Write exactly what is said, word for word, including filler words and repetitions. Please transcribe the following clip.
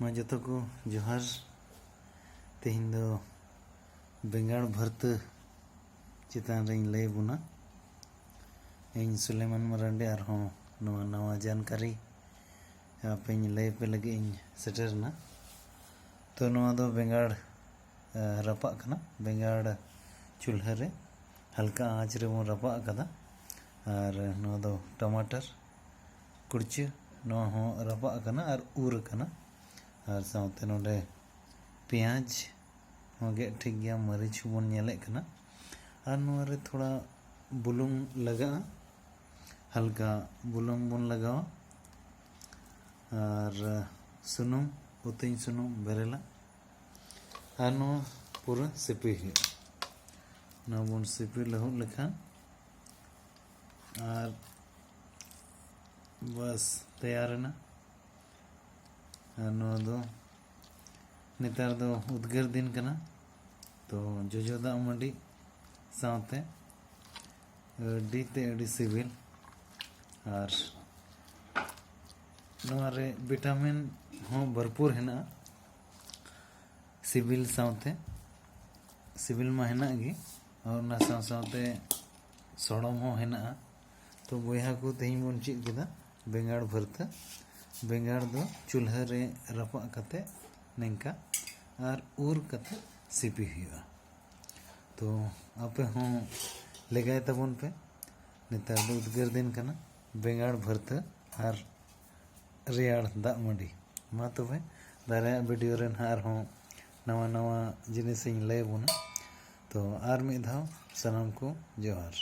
ᱢᱟ ᱡᱚᱛᱚ ᱠᱚ ᱡᱚᱦᱟᱨ᱾ ᱛᱮᱦᱮᱧ ᱫᱚ ᱵᱮᱸᱜᱟᱲ ᱵᱷᱟᱹᱨᱛᱟᱹ ᱪᱮᱛᱟᱱ ᱨᱮᱧ ᱞᱟᱹᱭ ᱵᱚᱱᱟ᱾ ᱤᱧ ᱥᱩᱞᱮᱢᱟᱱ ᱢᱟᱨᱟᱱᱰᱤ ᱟᱨᱦᱚᱸ ᱱᱚᱣᱟ ᱱᱟᱣᱟ ᱡᱟᱱᱠᱟᱨᱤ ᱟᱯᱮᱧ ᱞᱟᱹᱭ ᱟᱯᱮ ᱞᱟᱹᱜᱤᱫ ᱤᱧ ᱥᱮᱴᱮᱨ ᱮᱱᱟ᱾ ᱛᱚ ᱱᱚᱣᱟ ᱫᱚ ᱵᱮᱸᱜᱟᱲ ᱨᱟᱯᱟᱜ ᱠᱟᱱᱟ᱾ ᱵᱮᱸᱜᱟᱲ ᱪᱩᱞᱦᱟᱹ ᱨᱮ ᱦᱟᱞᱠᱟ ᱟᱸᱪ ᱨᱮᱵᱚᱱ ᱨᱟᱯᱟᱜ ᱟᱠᱟᱫᱟ᱾ ᱟᱨ ᱱᱚᱣᱟ ᱫᱚ ᱴᱟᱢᱟᱴᱟᱨ ᱠᱩᱲᱪᱟᱹ, ᱱᱚᱣᱟ ᱦᱚᱸ ᱨᱟᱯᱟᱜ ᱟᱠᱟᱱᱟ ᱟᱨ ᱩᱨ ᱟᱠᱟᱱᱟ᱾ ᱟᱨ ᱥᱟᱶᱛᱮ ᱱᱚᱰᱮ ᱯᱮᱸᱭᱟᱡᱽ ᱦᱚᱸ ᱜᱮᱫ ᱴᱷᱤᱠ ᱜᱮᱭᱟ, ᱢᱟᱹᱨᱤᱪ ᱦᱚᱸᱵᱚᱱ ᱧᱮᱞᱮᱫ ᱠᱟᱱᱟ᱾ ᱟᱨ ᱱᱚᱣᱟ ᱨᱮ ᱛᱷᱚᱲᱟ ᱵᱩᱞᱩᱝ ᱞᱟᱜᱟᱜᱼᱟ, ᱦᱟᱞᱠᱟ ᱵᱩᱞᱩᱝ ᱵᱚᱱ ᱞᱟᱜᱟᱣᱟ᱾ ᱟᱨ ᱥᱩᱱᱩᱢ, ᱩᱛᱤᱧ ᱥᱩᱱᱩᱢ ᱵᱮᱨᱮᱞᱟ᱾ ᱟᱨ ᱱᱚᱣᱟ ᱯᱩᱨᱟᱹ ᱥᱤᱯᱤ ᱦᱩᱭᱩᱜᱼᱟ᱾ ᱱᱚᱣᱟ ᱵᱚᱱ ᱥᱤᱯᱤ ᱞᱟᱹᱦᱩᱫ ᱞᱮᱠᱷᱟᱱ ᱟᱨ ᱵᱟᱥ ᱛᱮᱭᱟᱨ ᱮᱱᱟ᱾ ᱟᱨ ᱱᱚᱣᱟ ᱫᱚ ᱱᱮᱛᱟᱨ ᱫᱚ ᱩᱫᱽᱜᱟᱹᱨ ᱫᱤᱱ ᱠᱟᱱᱟ, ᱛᱚ ᱡᱚᱡᱚ ᱫᱟᱜ ᱢᱟᱹᱰᱤ ᱥᱟᱶᱛᱮ ᱟᱹᱰᱤ ᱛᱮ ᱟᱹᱰᱤ ᱥᱤᱵᱤᱞ᱾ ᱟᱨ ᱱᱚᱣᱟ ᱨᱮ ᱵᱷᱤᱴᱟᱢᱤᱱ ᱦᱚᱸ ᱵᱷᱚᱨᱯᱩᱨ ᱦᱮᱱᱟᱜᱼᱟ᱾ ᱥᱤᱵᱤᱞ ᱥᱟᱶᱛᱮ, ᱥᱤᱵᱤᱞ ᱢᱟ ᱦᱮᱱᱟᱜ ᱜᱮ, ᱟᱨ ᱚᱱᱟ ᱥᱟᱶ ᱥᱟᱶᱛᱮ ᱥᱚᱲᱚᱢ ᱦᱚᱸ ᱦᱮᱱᱟᱜᱼᱟ᱾ ᱛᱚ ᱵᱚᱭᱦᱟ ᱠᱚ, ᱛᱮᱦᱮᱧ ᱵᱚᱱ ᱪᱮᱫ ᱠᱮᱫᱟ ᱵᱮᱸᱜᱟᱲ ᱵᱷᱟᱹᱨᱛᱟᱹ᱾ ᱵᱮᱸᱜᱟᱲ ᱫᱚ ᱪᱩᱞᱦᱟᱹ ᱨᱮ ᱨᱟᱯᱟᱜ ᱠᱟᱛᱮ ᱱᱤᱝᱠᱟ ᱟᱨ ᱩᱨ ᱠᱟᱛᱮ ᱥᱤᱯᱤ ᱦᱩᱭᱩᱜᱼᱟ᱾ ᱛᱚ ᱟᱯᱮ ᱦᱚᱸ ᱞᱮᱜᱟᱭ ᱛᱟᱵᱚᱱ ᱯᱮ᱾ ᱱᱮᱛᱟᱨ ᱫᱚ ᱩᱫᱽᱜᱟᱹᱨ ᱫᱤᱱ ᱠᱟᱱᱟ, ᱵᱮᱸᱜᱟᱲ ᱵᱷᱟᱹᱨᱛᱟᱹ ᱟᱨ ᱨᱮᱭᱟᱲ ᱫᱟᱜ ᱢᱟᱹᱰᱤ᱾ ᱢᱟ ᱛᱚᱵᱮ, ᱫᱟᱨᱟᱭᱟᱜ ᱵᱷᱤᱰᱤᱭᱳ ᱨᱮ ᱱᱟᱦᱟᱜ ᱟᱨᱦᱚᱸ ᱱᱟᱣᱟ ᱱᱟᱣᱟ ᱡᱤᱱᱤᱥ ᱤᱧ ᱞᱟᱹᱭ ᱟᱵᱚᱱᱟ᱾ ᱛᱚ ᱟᱨ ᱢᱤᱫ ᱫᱷᱟᱣ ᱥᱟᱱᱟᱢ ᱠᱚ ᱡᱚᱦᱟᱨ᱾